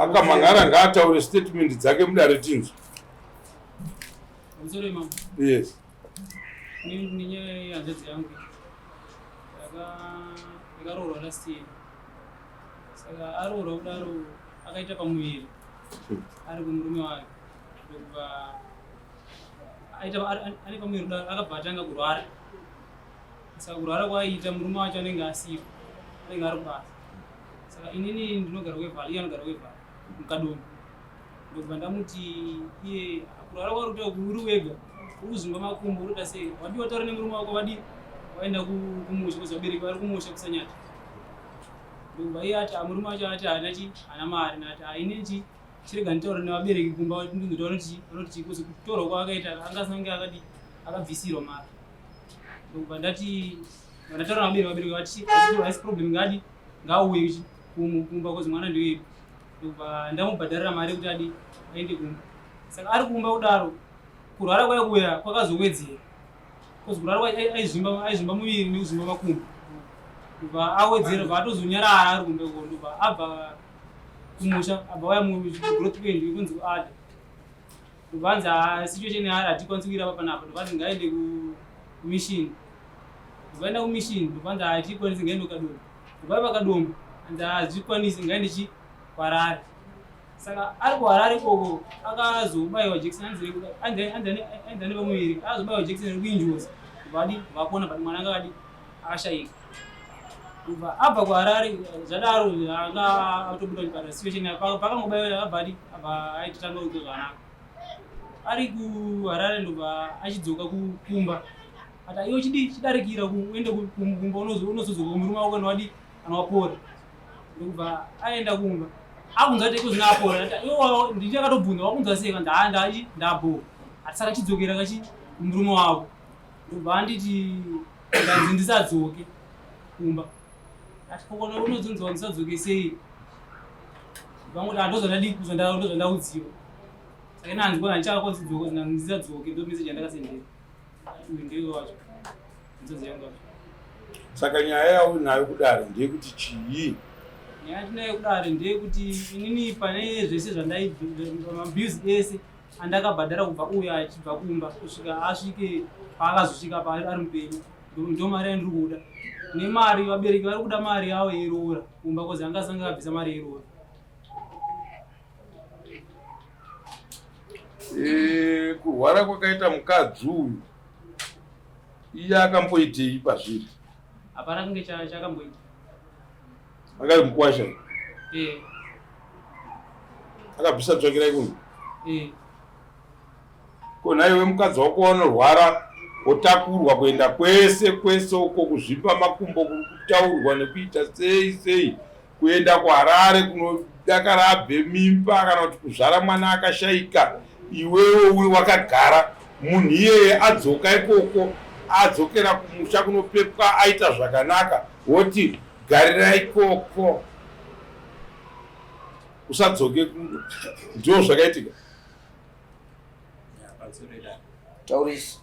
Akamhan'ara ngaataure statement dzake mudare tinzwe. Pamusoro imambo. Yes. Nenyaya yehanzvadzi yangu yakaroorwa last year. Saka aroorwa kudaro akaita pamuviri ari kumurume wake ndokubva aita ane pamuviri kudaro akabva atanga kurwara. Saka kurwara kwaaiita murume wacho anenge asipo anenge ari kubasa. Saka inini ndinogara kuEvali iye anogara kuEvali muKadoma. Ndokubva ndamuti iye kurwara kwauri kuita uri wega uri kuzvimba makumbo uri kuita sei wadii wataura nemurume wako vadii waenda kumusha kuzi vabereki vari kumusha kusanyati. Ndokubva iye ati murume wacho ati haana chi haana mari ndati haini chi chirega nditaure nevabereki kumba ndinzotaura kuti vanoti chii kuzi kutorwa kwaakaita anga asina kunge akadii akabvisirwa mari. Ndokubva ndati ndataura nevabereki vabereki vati haisi problem ngadi ngaauye kumba kozi mwana ndewedu. Ndobva ndamubhadharira mari yekuti adi aende kumba. Saka ari kumba kudaro kurwara kwaya kuya kwakazowedzera. Kozi kurwara kwaya aizvimba aizvimba muviri nekuzvimba makumbo. Ndobva awedzera ndobva atozonyarara ari kumba ikoko ndobva abva kumusha abva auya mugrowth point yekunzi kuada. Ndobva anzi haa situation yaari hatikwanisi kuirapa panapa ndobva anzi ngaaende kumission. Ndobva aenda kumission ndobva anzi hatikwanisi ngaende kuKadoma. Ndobva paKadoma anzi hazvikwanisi ngaende chi kuHarare. Saka ari kuHarare ikoko akazobaiwa jekiseni anzi anzi anzi ane pamuviri akazobaiwa jekiseni rekuinjusa ndobva adi vapona but mwana anga adi akashaika. Ndobva abva kuHarare zvadaro anga atobuda kuchipatara situation pakangobaiwa abva adi abva aitotanga kuita zvakanaka. Ari kuHarare ndobva achidzoka kumba ati iwe chidi chidarikira uende kumba unozodzoka kumurume wako kana wadi kana wapora. Ndokubva aenda kumba akunzwa kuti iko zvino apora ati iwe ndini akatobvunza wakunzwa sei kanzi haa ndachi ndabho ati saka chidzokera kachi kumurume wako. Ndobva anditi ndanzi ndisadzoke kumba ati kokona unozonzi ndisadzoke sei vangoti handozvandadii ndozvandaudziwa saka ini hanzi kona handichakwanisi kudzoka ndanzi ndisadzoke ndo message yandakasendera uyu ndiwe wacho nzodzi yangu wacho. Saka nyaya yaunayo kudare ndeyekuti chii? Nyaya yatinayo kudare ndeyekuti inini pane zvese zvandai mabills ese andakabhadhara kubva uyo achibva kumba kusvika asvike paakazosvika paari ari mupenyu ndo mari yandiri kuda nemari vabereki vari kuda mari yavo yeroora kumba kozi anga asanga akabvisa mari yeroora. E, kurwara kwakaita mukadzi uyu iye akamboitei pazviri? Hapana kunge chakamboita. Akari mukwasha? Eh. Akabvisa tsvakirai kuno? Eh. Ko nhaiwe mukadzi wako wanorwara wotakurwa kuenda kwese kwese uko kuzvimba makumbo kutaurwa nekuita sei sei kuenda kuHarare kunodakara abve mimba kana kuti kuzvara mwana akashaika iwewe uri wakagara munhu iyeye adzoka ikoko adzokera kumusha kunopepwa aita zvakanaka woti garira ikoko usadzoke kuno ndizvo zvakaitika. Taurisi.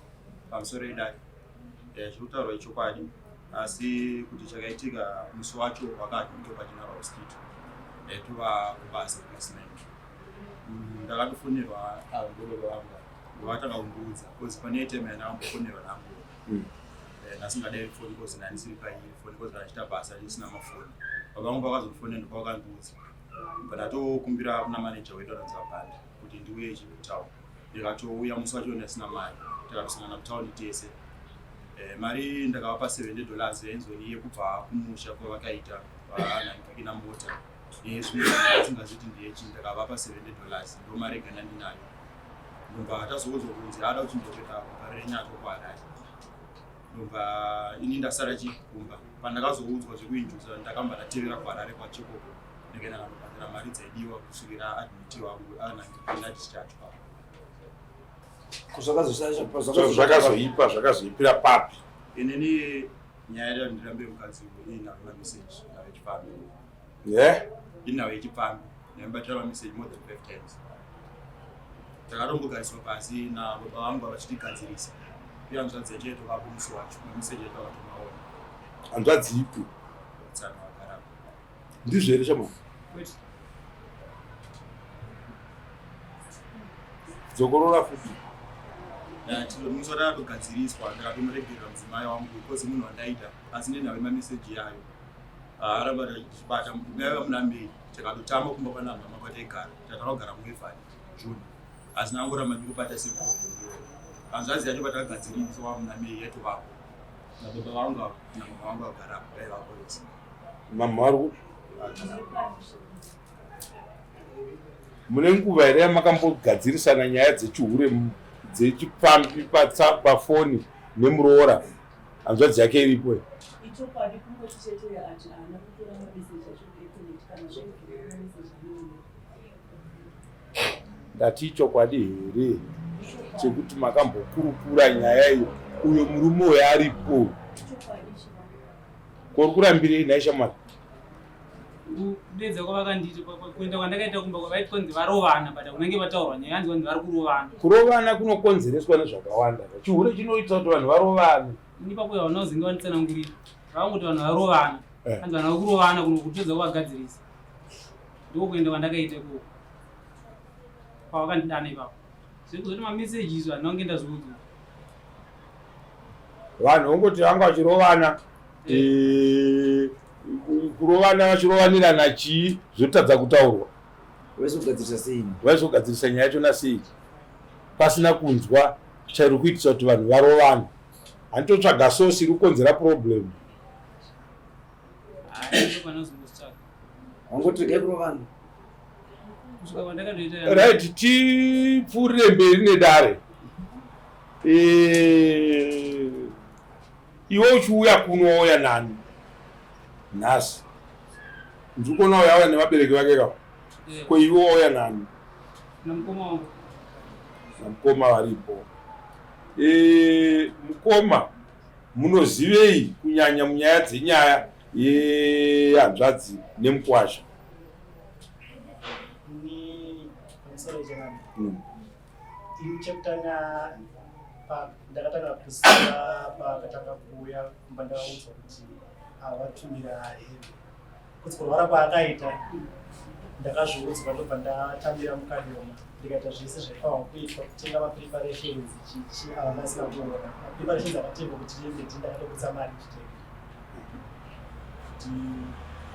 Pamusoro idai. Eh, zviri kutaurwa ichokwadi asi kuti chakaitika musi wacho wakadito pageneral hospital ndaitova kubasa kumasinaitu mm, ndakatofonerwa avo baba vangu ndokatanga kundiudza bcause pane time yandakambofonerwa nangu mm. eh, ndasingadairi foni bcause ndandisiri paifoni bcause ndachiita basa risina mafoni baba vangu vakazofonera ndopawakandiudza but ndatokumbira kuna manager wedu anonzi vabhandi kuti ndiuye chikutown ndikatouya musi wacho ndasina mari tikatosangana kutown tese eh, mari ndakavapa 70 dollars yainzoni yekubva kumusha kwavakaita vanangikina mota nezvimwe ndiyechi ndakavapa 70 dollars ndo mari ega ndandinayo ndobva tazoudzwa kunzi ada kuti ndoketa kuParirenyatwa kuHarare ndobva ini ndasara chi kumba pandakazoudzwa zvekuinjusa ndakamba ndatevera kuHarare kwachikoko ndikaenda kandobhadhara mari dzaidiwa kusvikira admitiwa anadischargwa. Zvakazoipa zvakazoipira papi? Inini nyaya yaita ndirambe mukadzi uyu inayo mameseji nayo yechipfambi. Yeah? Inayo yechipfambi ndaimubatira mameseji more than 5 times. Takatombogariswa pasi nababa vangu vachitigadzirisa. Uye hanzvadzi yacho yaitovapo musi wacho mameseji acho akatomaona. Hanzvadzi ipi? Tsano wakarapa. Ndizvo here shamwari? Dzokorora futi. Musi watakatogadziriswa ndakatomuregerera mudzimai wangu because munhu wandaida asi nenhau yemameseji yayo aramba tichibata yaiva muna May takatotama kumba kwana mama kwataigara takatanga kugara muWaverley June asi ndangoramba ndikubata same problem iyoyo hanzvadzi yacho patakagadziriswa muna May yaitovapo nababa vangu ava namama vangu vagarapo vaivapo vese. Mama vari kupi? Mune nguva here yamakambogadzirisana nyaya dzechihure dzechipfambi pafoni nemuroora hanzvadzi yake iripo here? Ichokwadi kungoti chete ati haana kutora mameseji acho kueconet kana zvaibvira mameseji anooneka. Ndati ichokwadi here chekuti makambokurukura nyaya iyo uyo murume uyo aripo? Ichokwadi chivako. Ko uri kurambirei nhai shamwari? Kudedza kwavakandiita kuenda kwandakaita kumba kwavaiti kwanzi varovana but kunenge vataurwa nyaya yanzi kwanzi vari kurovana. Kurovana kunokonzereswa nezvakawanda. Chihure chinoita kuti vanhu varovane. Ini ipapo havana kuzinge vanditsanangurira. Vakangoti vanhu varovana. Eh. Hanzi vanhu vari kurovana kuno kutodza kuvagadzirisa. Ndiko kuenda kwandakaita ikoko. Pavakandidana ipapo. Zvekuzoti mameseji izvo handina kunge ndazviudzwa. Vanhu vongoti vanga vachirovana eh, kurovana vachirovanirana chii zvotadza kutaurwa. Vaizogadzirisa sei? Vaizogadzirisa nyaya yachona sei pasina kunzwa chairi kuitisa kuti vanhu varovane. Handitotsvaga source iri kukonzera problem. Wangoti regai kurovana. Right, tipfuurire mberi nedare. Eh, iwe uchiuya kuno wauya nani nhasi? Ndiri kuona uya auya nevabereki vake ka. Eh. Ko iwe wauya nani? Namukoma wangu. Namukoma varipo. Eh, mukoma munozivei kunyanya munyaya dzenyaya yehanzvadzi nemukwasha? Ini pamusoro chenani. Ini chekutanga ndakatanga kuziva paakatanga kuuya kumba ndakaudzwa kuti awatumira hembe. Kuti kurwara kwaakaita ndakazviudzwa ndobva ndatambira muKadoma ndikaita zvese zvaifanirwa kuitwa kutenga mapreparations chichi ava ndasina kuona mapreparations akatengwa kuti hembe ndi ndakatobudisa mari ndichitenga kuti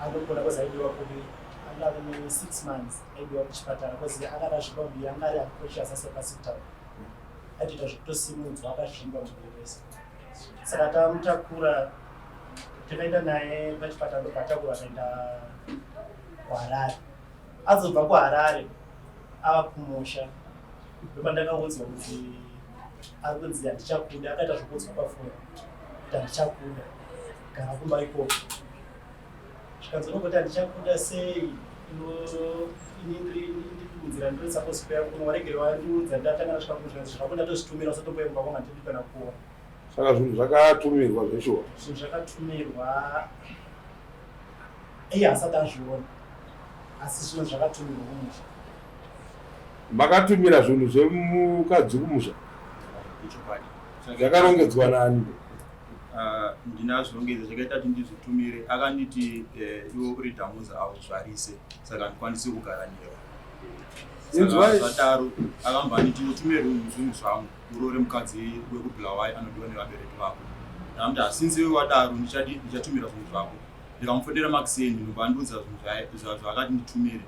anopona kozi aidiwa kupi anga ave ne 6 months aidiwa kuchipatara kozi anga akazvimba muviri anga ari unconscious asingakwanisi kutaura aitoita zvekutosimudzwa akazvimba muviri wese saka tamutakura takaenda naye pachipatara ndobva atakura akaenda kuHarare azobva kuHarare ava kumusha ndopandakaudzwa kuti ari kunzi handichakuda akaita zvekuudzwa pafoni kuti handichakuda gara kumba ikoko zvikanzi unongoti handichakuda sei ini ndiri munzira ndiri suppose kuya kuno waregere wandiudza ndatanga ndasvika kuno zvikanzi zvako ndatozvitumira usatomboya kumba kwangu handidi kana kuona Saka zvinhu zvakatumirwa zveshuwa. Zvinhu zvakatumirwa iye asati azviona asi zvinhu zvakatumirwa kumusha. Makatumira zvinhu zvemukadzi kumusha? Ichokwadi. Zvakarongedzwa nani? Ah, ndinazvirongedza chakaita kuti ndizvitumire akanditi eh, iwe uri dhamuza auzvarise saka handikwanisi kugara newe. Inzwai. Zvadaro akambva anditi utumire zvinhu zvangu uroore mukadzi wekuBulawayo anodiwa nevabereki vako. Ndakamuti asinzi iwe wadaro ndichadi ndichatumira zvinhu zvako. Ndikamufonera makuseni ndobva andiudza zvinhu zvaakati nditumire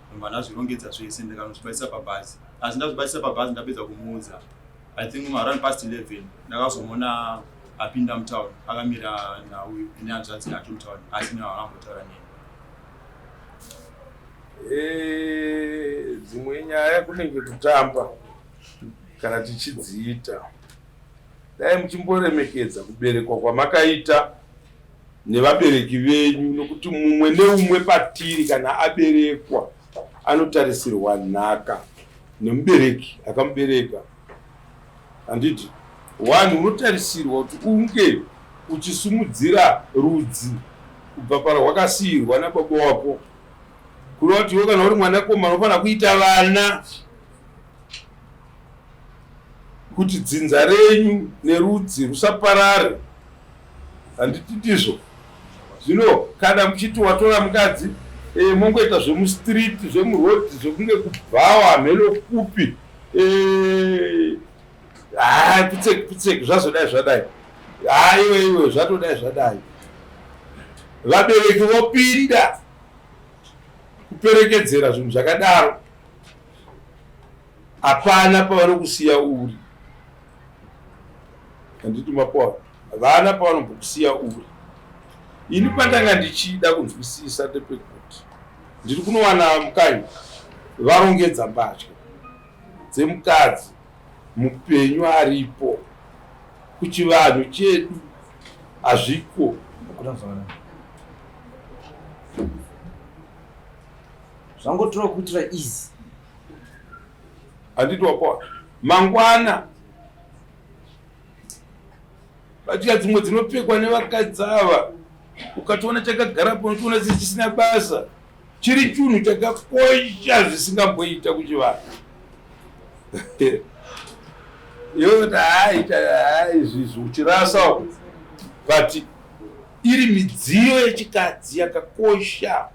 ndobva ndazvirongedza zvese ndikanozvibatisa pabhazi. Asi ndazvibatisa pabhazi ndapedza kumuudza I think around past 11 ndakazomuona apinda mutown akamira nauyu nehanzvadzi yake mutown asi nevakambotaura neni. Eh, dzimwe nyaya kunenge kutamba kana tichidziita dai muchimboremekedza kuberekwa kwamakaita nevabereki venyu nokuti mumwe neumwe patiri kana aberekwa anotarisirwa nhaka nemubereki akamubereka handiti one unotarisirwa kuti unge uchisumudzira rudzi kubva parwakasiirwa nababa wako kureva kuti iwe kana uri mwanakomana unofanira kuita vana kuti dzinza renyu nerudzi rusaparare handiti ndizvo zvino kana muchiti watora mukadzi e, mongoita zvemustreet zvemuroad zvekunge kubhawa hameno kupi. Eh, haa putseki putseki zvazodai zvadai haa iwe iwe zvatodai zvadai vabereki vopinda kuperekedzera zvinhu zvakadaro hapana pavanokusiya uri handiti mapoa vana pavanombokusiya uri ini pandanga ndichida kunzwisisa ndepekuti ndiri kunowana mukanyi varongedza mbatya dzemukadzi mupenyu aripo kuchivanhu chedu hazviko zvangotora kuitira easy handiti wapoa mangwana Mbatya dzimwe dzinopfekwa nevakadzi ava ukatoona chakagara pano unotoona sechisina basa chiri chunhu chakakosha zvisingamboita kuchivanhu iwe haita izvizvi uchirasa uko but iri midziyo yechikadzi yakakosha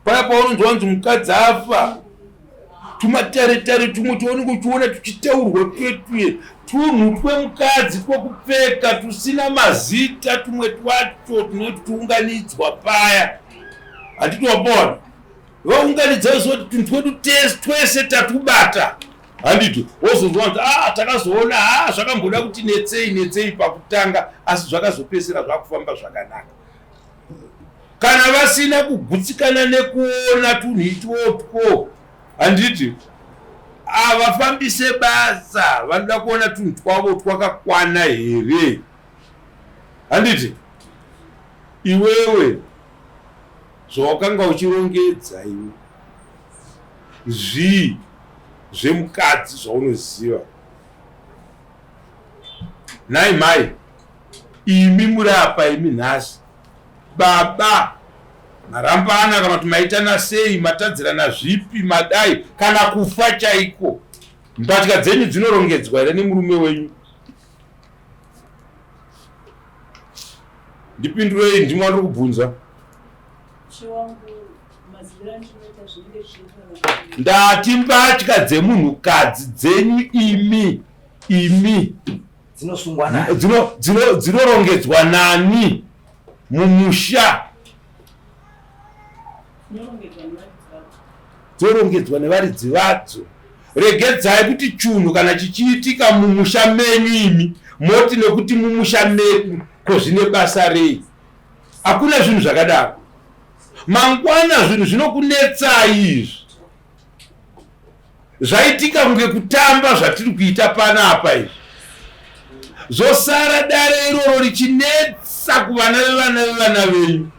paya paunonzwa kunzi mukadzi afa tumatare tare tumwe twaunenge uchiona tuchitaurwa tuye tuye tunhu twemukadzi twokupfeka tusina mazita tumwe twacho tunoti tuunganidzwa paya handiti wapona vaunganidza zoti tunhu twedu twese tatubata handiti wozonzwa kunzi a ah, takazoona a ah, zvakamboda kuti netsei netsei pakutanga asi zvakazopedzisira zvakufamba zvakanaka kana vasina kugutsikana nekuona tunhu itwotwo handiti avafambise basa vanoda kuona tunhu twavo twakakwana here handiti iwewe zvawakanga uchirongedza iwe zvii zvemukadzi zvaunoziva nhai mai imi muri apa imi nhasi baba marambana kana kuti maitana sei matadzirana zvipi madai kana kufa chaiko mbatya dzenyu dzinorongedzwa here nemurume wenyu ndipindurei ndimwe wandiri kubvunza ndati mbatya dzemunhukadzi dzenyu imi imi dzinosungwa nani dzinorongedzwa nani mumusha dzorongedzwa nevaridzi vadzo regedzai kuti chunhu kana chichiitika mumusha menyu imi moti nekuti mumusha medu ko zvine basa rei hakuna zvinhu zvakadaro mangwana zvinhu zvinokunetsai izvi Zvaitika kunge kutamba zvatiri kuita panapa izvi. Zvosara dare iroro richinetsa kuvana vevana vevana venyu.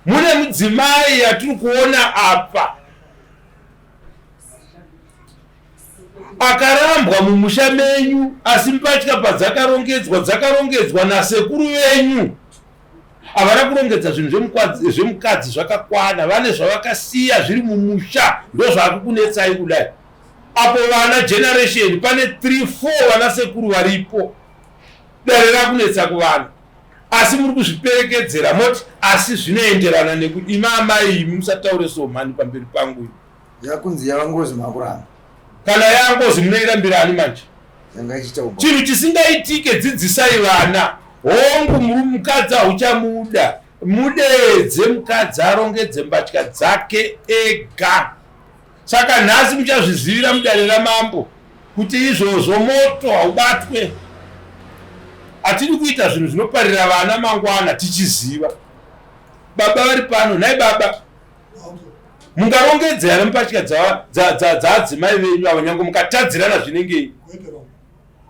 Mune mudzimai yatiri kuona apa akarambwa mumusha menyu asi mbatya padzakarongedzwa dzakarongedzwa nasekuru venyu. Havana kurongedza zvinhu zvemukadzi zvakakwana, vane zvavakasiya zviri mumusha ndozvakukunetsai kudai. Apo vana generation pane 3 4 vana sekuru varipo, dare rakunetsa kuvana asi muri kuzviperekedzera moti asi zvinoenderana nekuti imi amai imi musataure so mhani pamberi pangu imi. Yakunzi yava ngozi makuramba. Kana yangozi munoirambira ani manje? Yanga ichiita ubva. Chinhu chisingaitike dzidzisai vana. Hongu mukadzi hauchamuda. Mudeedze mukadzi arongedze mbatya dzake ega. Saka nhasi muchazvizivira mudare ramambo kuti izvozvo moto haubatwe. Hatidi kuita zvinhu zvinoparira vana mangwana tichiziva. Baba vari pano, nhai baba. Mungarongedza here mbatya dzaadzimai venyu avo nyange mukatadzirana zvinengei?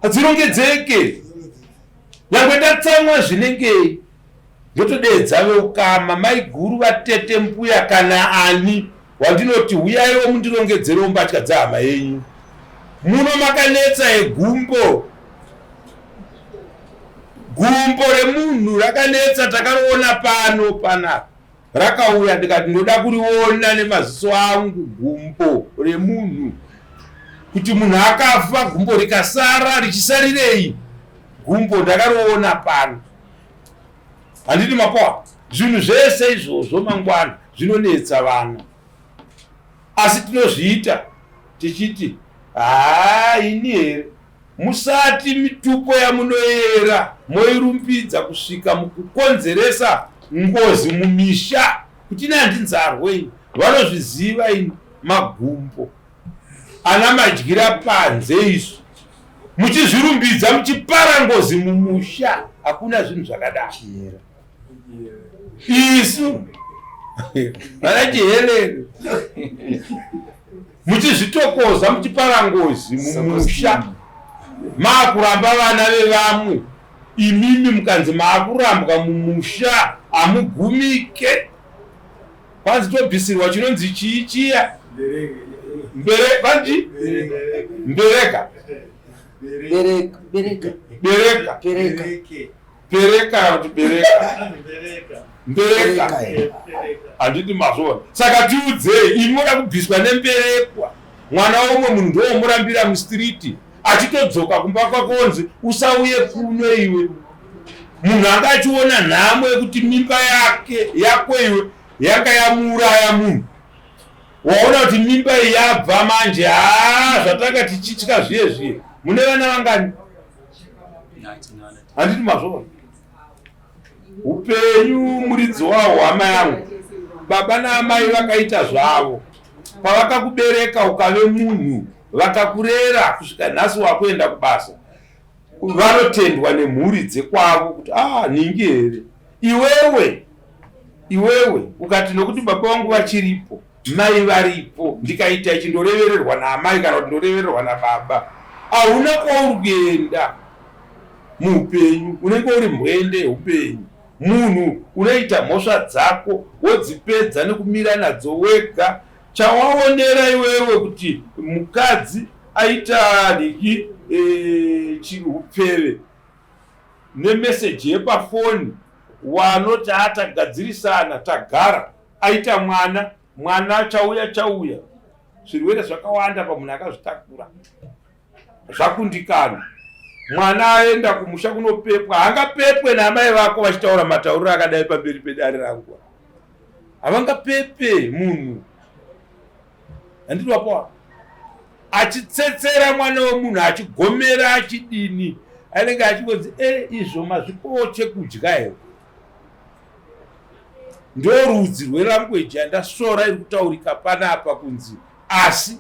Hadzirongedzeke. Nyange ndatsamwa zvinengei, ndotodeedza veukama, maiguru, vatete, mbuya kana ani wandinoti huyaiwo mundirongedzerewo mbatya dzehama yenyu. Muno makanetsa egumbo. Gumbo remunhu rakanetsa takariona pano panapa. Rakauya ndikati ndoda kuriona nemaziso angu gumbo remunhu kuti munhu akafa gumbo rikasara richisarirei gumbo ndakariona pano handiti makoa zvinhu zvese izvozvo mangwana zvinonetsa vana asi tinozviita tichiti Haa ini here musati mitupo yamunoyera moirumbidza kusvika mukukonzeresa ngozi mumisha kuti ini handinzarwe ini vanozviziva ini magumbo ana madyira panze izvi muchizvirumbidza muchipara ngozi mumusha hakuna zvinhu zvakadaro isu vana chihelele muchizvitokoza muchipara ngozi mumusha maakuramba vana vevamwe imimi mukanzi maakurambwa mumusha hamugumike kwanzi tobvisirwa chinonzi chii chiya mbere kwanzi mbereka bereka bereka pereka kuti bereka mbereka handiti mazvoona saka tiudzei imi moda kubviswa nemberekwa mwana womwe munhu ndowomurambira mustriti achitodzoka kumba kwako onzi usauye kuno iwe munhu anga achiona nhamo yekuti mimba yake yako iwe yanga yamuuraya munhu waona kuti mimba iyi yabva manje haa zvatanga tichitya zviye zviye mune vana vangani handiti mazvoona upenyu muridzi wawo hama yangu baba naamai vakaita zvavo pavakakubereka ukave munhu vakakurera kusvika nhasi wakuenda kubasa vanotendwa nemhuri dzekwavo kuti ah ningi here iwewe iwewe ukati nokuti baba vangu vachiripo mai varipo ndikaita ichi ndorevererwa naamai kana kuti ndorevererwa nababa hauna kwauri kuenda muupenyu unenge uri mbwende yeupenyu munhu unoita mhosva dzako wodzipedza nekumira nadzo wega Chawaonera iwewe kuti mukadzi aita niki e, chihupfeve nemeseji yepafoni wanoti atagadzirisana tagara aita mwana mwana chauya chauya zvirwere zvakawanda pamunhu akazvitakura zvakundikana mwana aenda kumusha kunopepwa haangapepwe naamai vako vachitaura matauriro akadai pamberi pedare rangu havangapepe munhu handiti wapoa achitsetsera mwana wemunhu achigomera achidini anenge achingonzi e izvo mazvipowo chekudya here ndorudzi rwelanguage yandasvora iri kutaurika panapa kunzi asi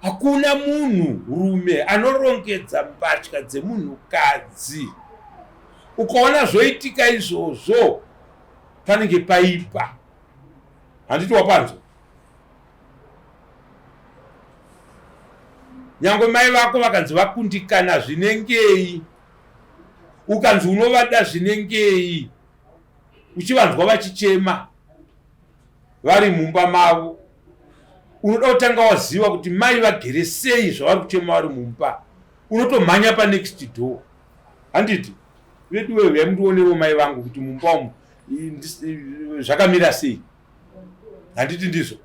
Hakuna munhu rume anorongedza mbatya dzemunhukadzi. Ukaona zvoitika izvozvo panenge paipa. Handiti wapanzwa? Nyangwe mai vako vakanzi vakundikana zvinengei, ukanzi unovada zvinengei, uchivanzwa vachichema vari mumba mavo unoda kutanga waziva kuti mai vagere sei zvavari kuchema vari mumba unotomhanya panext door handiti veduwe huyai mundionewo mai vangu kuti mumba umu zvakamira sei handiti ndizvo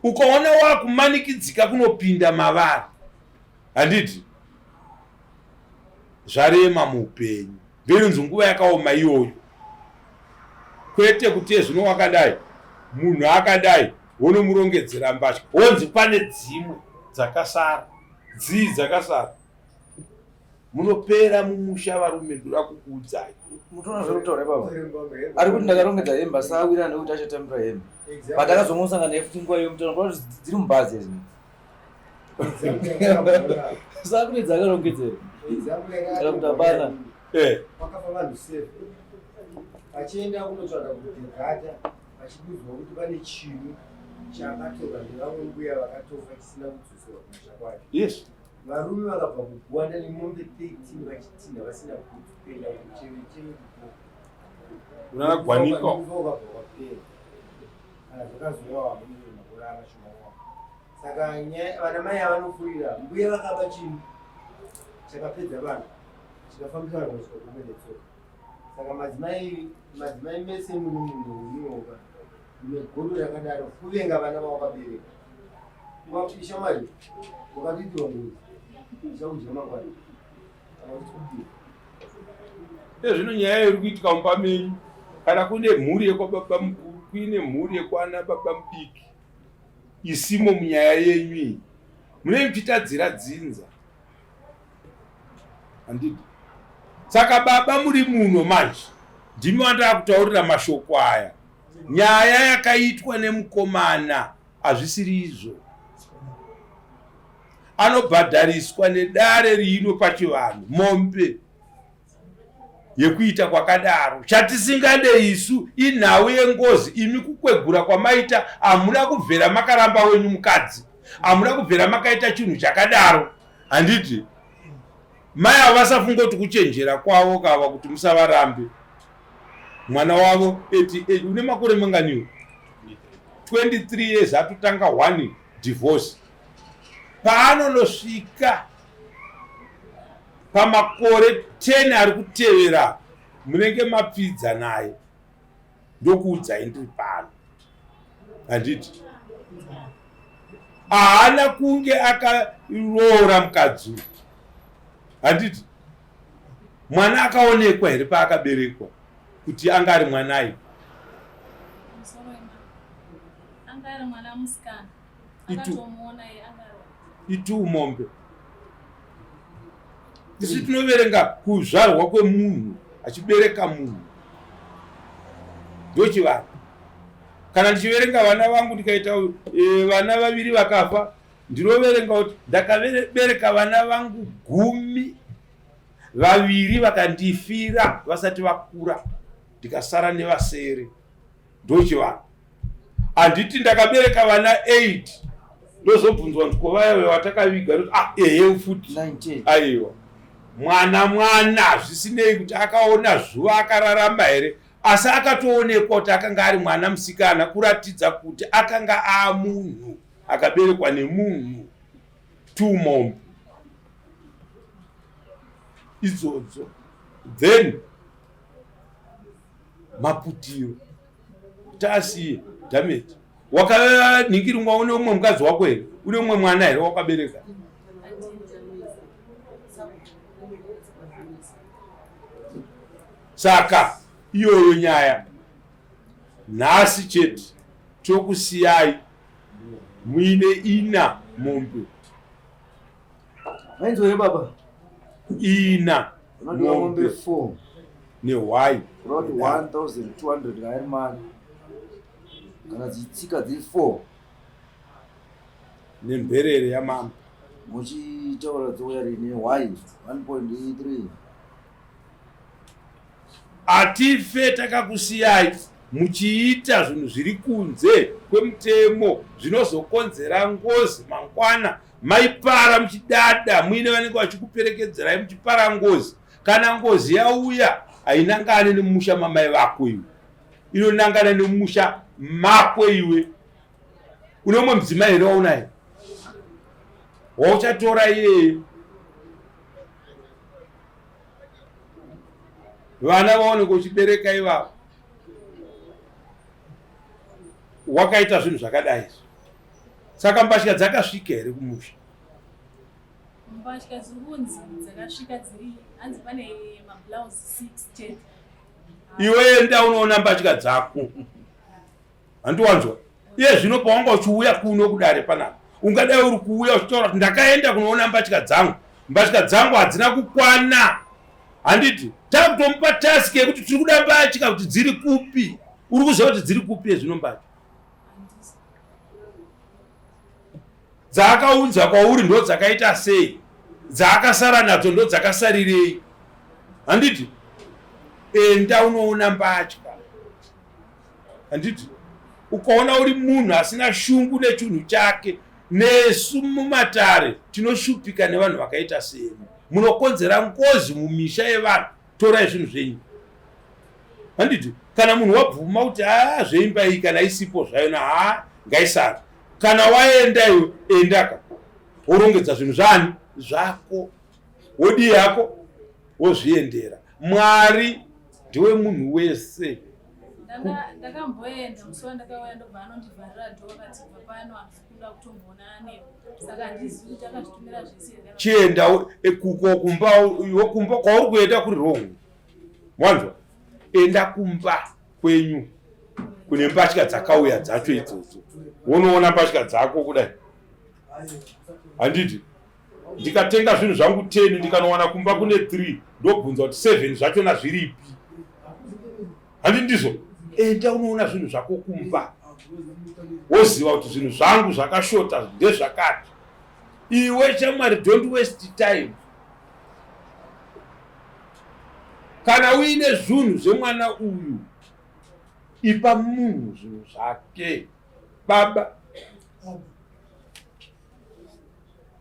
ukaona wakumanikidzika kunopinda mavari handiti zvarema muupenyu ndoinonzi nguva yakaoma iyoyo kwete kuti ezvino wakadai munhu akadai wonomurongedzera mbatya wonzi pane dzimwe dzakasara dzii dzakasara munopera mumusha varume ndoda kukuudzai mutoona zviri kutaura ipapa ari kuti ndakarongedza hembe asi awira nekuti achatambira hembe but akazongosangana naye futi nguva iyo mutaura kuti dziri mubhazi idzi saka kune dzakarongedzera kana kuti hapana eh. Kwakafa vanhu seven vachienda kunotsvaga kudhegata vachidudzwa kuti pane chinhu chakatorwa nevamwe mbuya vakatofa chisina kudzoserwa kumusha kwacho. Yes. Varume vakabva kuGwanda nemombe 13 vachitinha vasina bhutsu kuenda kucheve cheve kugo. Unana Gwanika. Kufa ukabva kwapera. Kana zvakazouya wamune makore amashoma Saka nyaya vana mai avanofurira mbuya vakaba chinhu chakapedza vanhu chikafambisa vanhu kusvika kumwe netsoka. Saka madzimai madzimai mese mune munhu unioka mune godo rakadaro kuvenga vana vawakabereka. Shamwari wakatoitirwa ngozi ichakudya mangwana. Ezvino nyaya iri kuitika mumba menyu kana kune mhuri yekwababa mukuru kuine mhuri yekwana baba mudiki isimo munyaya yenyu iyi. Munenge muchitadzira dzinza. Handidi. Saka baba muri muno manje ndimi wandakutaurira mashoko aya. Nyaya yakaitwa nemukomana hazvisiri izvo. Anobhadhariswa nedare rino pachivanhu mombe yekuita kwakadaro. Chatisingade isu inhau yengozi. Imi kukwegura kwamaita hamuna kubvera makaramba wenyu mukadzi, hamuna kubvera makaita chinhu chakadaro. Handiti mai avo vasafunga kuti kuchenjera kwavo kava kuti musavarambe mwana wavo eti eti une makore manganiwo 23 years atotanga one divorce paanonosvika pamakore 10 ari kutevera munenge mapfidza naye ndokuudzai ndiri pano handiti haana kunge akaroora mukadzi uyu handiti mwana akaonekwa here paakaberekwa kuti anga ari mwanai Itu mombe. Isu tinoverenga kuzvarwa kwemunhu achibereka munhu ndochivanhu. Kana ndichiverenga vana vangu ndikaita e, vana vaviri vakafa ndinoverenga kuti ndakabereka vana vangu gumi vaviri vakandifira vasati vakura ndikasara nevasere ndochivanhu. Handiti ndakabereka vana 8 ndozobvunzwa kuti ko vaya vatakaviga ah ehe futi aiwa mwana mwana zvisinei kuti akaona zuva akararama here asi akatoonekwa kuti akanga ari mwana musikana kuratidza kuti akanga aamunhu akaberekwa nemunhu tumombe idzodzo then maputiro tasiye damage wakanhingiringwa une umwe mukadzi wako here une umwe mwana here wakabereka saka iyoyo nyaya nhasi chete tokusiyai muine ina mombe Mainzwa here baba? Ina. Unodiwa mombe 4 nehwai. Unoti 1200 kana iri mari. Kana dzichitsika dziri 4. Nemherere yamambo. Muchitaura dzouya rini hwai 1.3. Hatife takakusiyai muchiita zvinhu zviri kunze kwemutemo zvinozokonzera ngozi mangwana maipara muchidada muine vanenge vachikuperekedzerai muchipara ngozi. Kana ngozi yauya hainangane nemumusha mamai vako iwe, inonangana nemumusha mako iwe. Une umwe mudzimai here waunaye wauchatora iyeye? Vana vaoneke uchibereka ivavo wakaita zvinhu zvakadai izvi. Saka mbatya dzakasvika here kumusha? Mbatya dziri kunzi dzakasvika dziri hanzi pane mablouse 6 chete. Iwe enda unoona mbatya dzako. Handiwanzwa. Iye zvino pawanga uchiuya kuno kudare panapa ungadai uri kuuya uchitaura kuti ndakaenda kunoona mbatya dzangu, mbatya dzangu hadzina kukwana. Handiti takutomupa task yekuti tiri kuda mbatya kuti dziri kupi. Uri kuziva kuti dziri kupi zvino mbatya dzaakaunza kwauri ndo dzakaita sei, dzaakasara nadzo ndo dzakasarirei. Handiti enda unoona mbatya. Handiti ukaona uri munhu asina shungu nechinhu chake, nesu mumatare tinoshupika nevanhu vakaita semi, munokonzera ngozi mumisha yevanhu. Torai zvinhu zvenyu. Handiti kana munhu wabvuma kuti haa zveimba iyi kana isipo zvayo na haa ngaisara, kana waenda iwe endaka worongedza zvinhu zvani zvako, wodii hako wozviendera. Mwari ndiwe munhu wese. Ndakamboenda musi wandakauya ndobva anondivharira dho akati bva pano handisi kuda kutomboonana newe saka handizivi kuti akazvitumira zvese here. Chienda kuko kumba iwe kumba kwauri kuenda kuri wrong. Wanzwa? Enda kumba kwenyu kune mbatya dzakauya dzacho idzodzo wonoona mbatya dzako kudai. Handiti ndikatenga zvinhu zvangu 10 ndikanowana kumba kune 3 ndobvunza kuti 7 zvachona zviripi? Handi ndizvo? Enda unoona zvinhu zvako kumba woziva kuti zvinhu zvangu zvakashota ndezvakati. Iwe shamwari, don't waste time. Kana uine zvinhu zvemwana uyu, ipa munhu zvinhu zvake. Baba,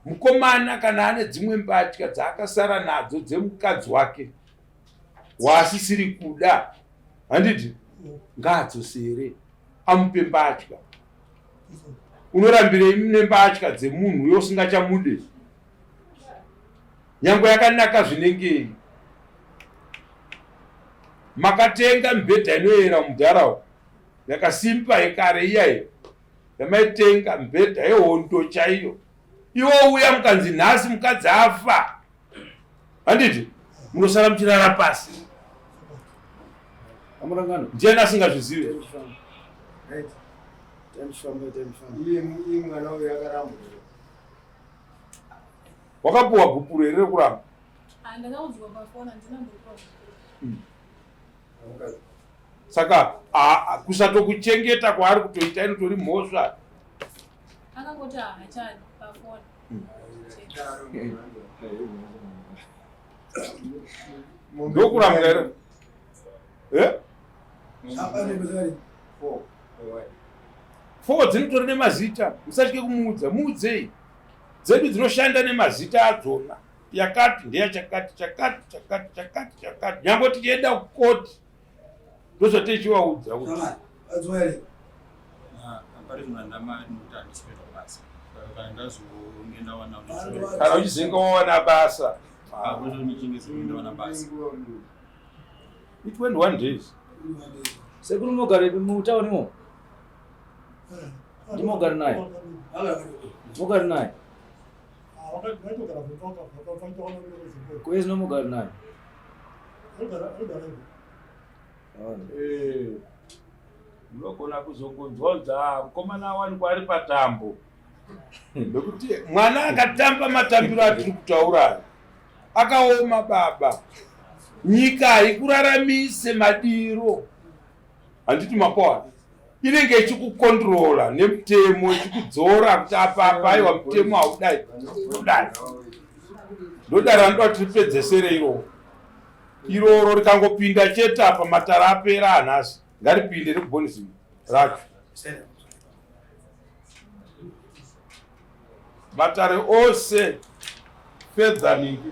mukomana kana ane dzimwe mbatya dzaakasara nadzo dzemukadzi wake waasisiri kuda, handiti ngaadzosere amupe mbatya. Unorambirei nembatya dzemunhu uyo usingachamude? Nyange yakanaka zvinengei. Makatenga mibhedha inoyera mudharawo yakasimba yekare iyayo yamaitenga, mibhedha yehondo chaiyo. Iwo uya mukanzi nhasi mukadzi afa, handiti munosara muchirara pasi. Ndiani asingazvizive? Wakapuwa gupuro here rekuramba? Saka kusatokuchengeta kwaari kutoita inotori mhosva. Akangoti haachadi pafoni. Ndokurambwa here? Eh? Four dzinotori nemazita, musatye kumuudza, muudzei. Dzedu dzinoshanda nemazita adzona. Yakati ndeyachakati, chakati, chakati, chakati, chakati. Nyangwe tichienda kukoti ndozvatichivaudza kuti kana uchizinga wawana basa i21 days. Sekuru munogarepi mutauni mo? Ndimogara naye? Mogara naye? Kwezi nomugara naye? Munogona kuzongonzwa kunzi mukomana awanikwa ari patambo, nekuti mwana akatamba matambiro atiri kutaura akaoma. Baba, nyika haikuraramise madiro, handiti makoa inenge ichikukondrola nemutemo, ichikudzora kuti apa apa, aiwa, mutemo haudai, udai. Ndodaro anoda kuti ripedzesere iroro. Iroro rikangopinda chete apa, matara apera anhasi. Ngaripinde rekubhonism racho, matare ose fedha ningi.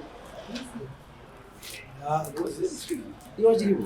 Iwo chiripo.